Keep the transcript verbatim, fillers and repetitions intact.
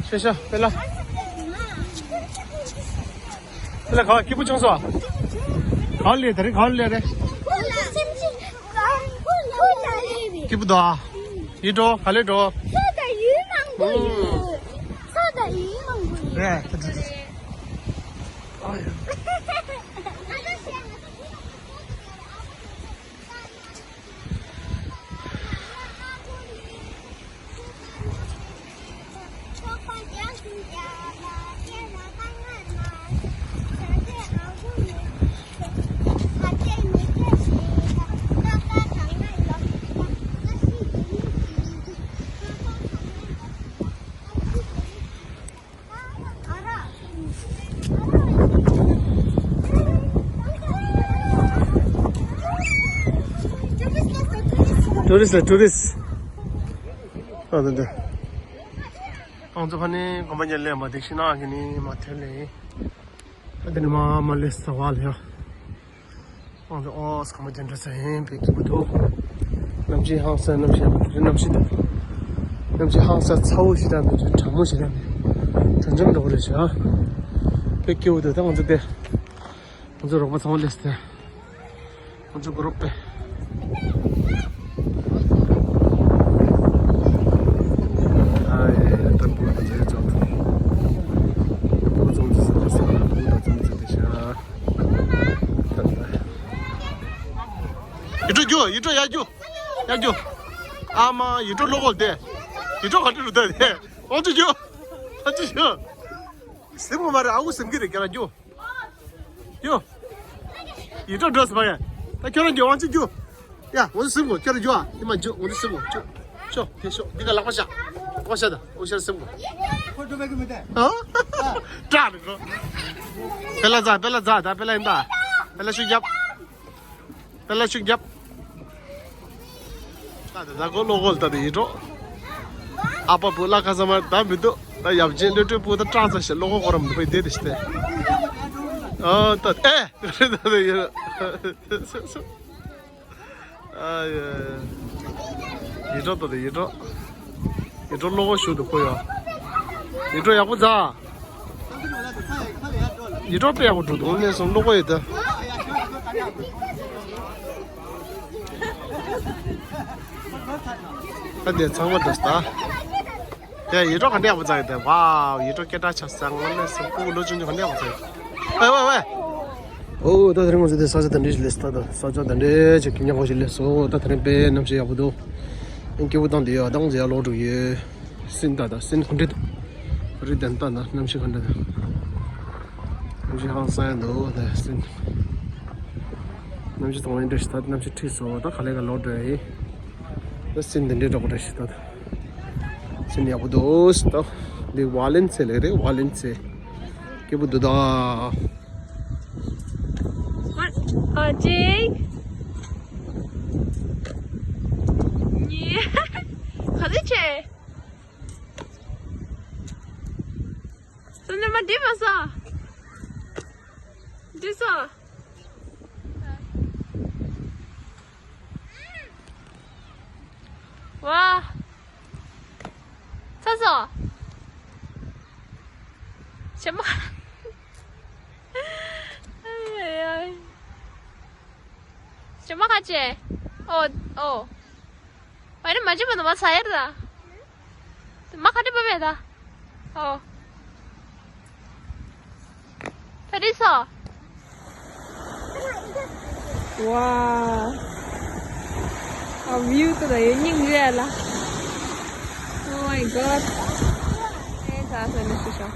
ཤ་ཤ་པེ་ལ། པེ་ལ་ག་སྐྱིད་པོ་བྱུང་སོང་། ག་ལེ་དེ་རེད། ག་ལེ་རེད། སྐྱིད་པོ་འདུག་ཨ། ཡིད་འགྲོ་ག་ལེ་འགྲོ། ས་དང་ཡུལ་མང་པོ་ཡོད། ས་དང་ཡུལ་མང་པོ་ཡོད། རེད། ཊུ་རི་སི་ཊུ་རི་སི། ཨ་དེ་དེ། ང་ཚོ་ཕ་ནི་གོམ་པ་ཉལ་ལས་མ་དེ་ཤི་ན་གི་ནི་མ་ཐེ་ལེ། ཨ་དེ་ནི་མ་མ་ལེ་ས་བ་ལེ། ང་ཚོ་ཨོ་སི་ཁ་མ་ཅན་འདྲ་ས་ཡིན་པའི་སྐྱིད་པོ་འདུག་གནམ་གཤིས་ཧང་སང་། གནམ་གཤིས་ཡག་པོ་འདུག་གནམ་གཤིས་དང་། གནམ་གཤིས་ཧང་སང་། ཚ་བོ་ཞིག་དང་འདུག་གྲང་མོ་ཞིག་དང་འདུག་གྲང་འཇམ་འདྲ་པོ་རེད་ཤག་དཔེ་སྐྱིད་པོ་འདུག་ད་ང་ཚོ་དེ། ང་ཚོ་རོགས་པ་ཚང་མ་སླེབས་ཏེ། ང་ཚོ་གུ་རུབ་པས། ཨ་ཡེ་ཡེ་ད་བུ་ད་ཚེ་ཚོགས་ཐུབ། བུ་ཚང་མ་ཚེ་ཚོགས་ཐུབ། བུ་ད་ཚང་མ་ཚེ་ཚོགས་ཐུབ། ཡིད་འགྲོ་རྒྱུག་ཡིད་འགྲོ་ཡར་རྒྱུག་ཡར་རྒྱུག་ཨ་མ་ཡིད་འགྲོ་བློ་ཁོག་དེ། ཡིད་འགྲོ་ག་འདྲ་རུ་བསྡད་དེ། ཨོ་ཅི་རྒྱུག་ཨོ་ཅི་རྒྱུག་སེམས་མ་རེད། ཨ་ཁུ་སེམས་ཀྱི་རེད། ཁྱེད་རང་རྒྱུག་ཡོ། ཡིད་འགྲོ་འགྲོ་སི་མ་ཡ། ད་ཁྱོད་རང་རྒྱུག་ཨང་ཅིག་རྒྱུག་ཡ། འོ་ཙི་སེམས་གོ་ཁྱོད་རང་རྒྱུག་ཨ། ཨི་མ་རྒྱུག་འོ་ཙི་སེམས་གོ་ཅོ། ཅོ། དེ་ཤོག་འདི་ག་ལག་པ་བཞག་ལག་པ་བཞག་ད་འོ་ཤར་སེམས་གོ་ཨ། སྐྲག་རེད་གོ། པེ་ལ་ཛ་པེ་ལ་ཛ་ད་པེ་ལ་ཡིན་ད། པེ་ལ་ཤུགས་རྒྱབ། པེ་ལ་ཤུགས་རྒྱབ། ད་ད་གོ་ལོ་གོ་ད་ད་ཡིད་འགྲོ། ཨ་ཕ་བུ་ལ་ཁ་ས་མ་ད་མི་འདུག་ད་ཡབ་ཆེན་ལོ་དྲོད་བུ་ད་སྐྲག་ཚ་ཞེ་ལོ་གོ་གོ་རམ་འདུག་པའི་དེ་དེ་ཤི་སྟེ། ཨ་ད་ཨེ་རེད་ད་ད་ཡིད་འགྲོ། ཨ་ཡེ། ཡིད་འགྲོ་ད་ད་ཡིད་འགྲོ། ཡིད་འགྲོ་ལོ་གོ་ཞུ་འདུག་ཁོ་ཡ། ཡིད་འགྲོ་ཡག་པོ་ཛ། ཡིད་འགྲོ་དཔེ་ཡག་པོ་འགྲོ་འདུག་གནས་སོང་ལོ་གོ་ཡོད་ད། ད་དེ་ཚང་མ་འགྲོ་སྟ། དེ་ཡིད་འགྲོ་ག་འདྲ་ཡག་པོ་ཛ་ཡོད་ད། ཝའོ་ཡིད་འགྲོ་སྐད་གྲགས་ཆགས་སང་ང་གནས་སོང་སྤུ་གུ་ལོ་ཆུང་ཆུང་ག་འདྲ་ཡག་པོ་ཛ་ཡོད། ཝེ་ཝེ་ཝེ། ཨོ་ད་དེ་རིང་ང་ཚོ་དེ་ས་ཆ་དེ་འདྲ་ཞིག་སླེབས་སྟ། ད་ས་ཆ་དེ་འདྲ་ཅིག་ཉག་པོ་ཞིག་སླེབས་སོང་། ད་དེ་རིང་དཔེ་གནམ་གཤིས་ཡག་པོ་འདུག་ཨིན་སྐྱིད་པོ་བཏང་དེ་ཡོད་ད། ང་ཚོ་ཡར་ལོག་འགྲོ་གི་ཡོད། སིན་ད་ད་སིན་ག་འདྲ་འདུག་རི་དན་ད་ན་གནམ་གཤིས་ག་འདྲ་འདུག་གནམ་གཤིས་ཧང་སང་ཡང་འདུག་ད་སིན། གནམ་གཤིས་ཚང་མ་འདྲ་ཞིག་ད་གནམ་གཤིས་འཁྲིགས་སོང་། ད་ག་ལེ་ག་ལོག་འགྲོ་ཡིན། ད་སིན་འདི་འདྲའི་འདྲ་པོ་འདྲ་ཞིག་ད། སིན་ཡག་པོ་འདུག་ད་འདི་ཝ་ལན་ཚེ་ལེ་རེད། ཝ་ལན་ཚེ་སྐྱིད་པོ་འདུག་ད། ཨ་ཅེ། ཉེ། ག་ཚོད་བྱས། སོ་ནི་མ་འདི་མ་ས། འདི་ས། ཝ། ཚ་སོ། ཞེ་མ། ཞེ་མ་ཁ་ཅེ། ཨོ་ཨོ། ཨ་ནི་མ་ཅི་མ་ནི་མ་ས་ཡར་ད། མ་ཁ་ཏི་པ་བེ་ད། ཨོ། ད་རི་སོ། ཝ། ཨ་བིའུ་ཏོ་ད་ཡོད་སྙིང་རེ་ལ། Oh my god. ཨེ་ད་ས་ནི་སུ་ཤོ།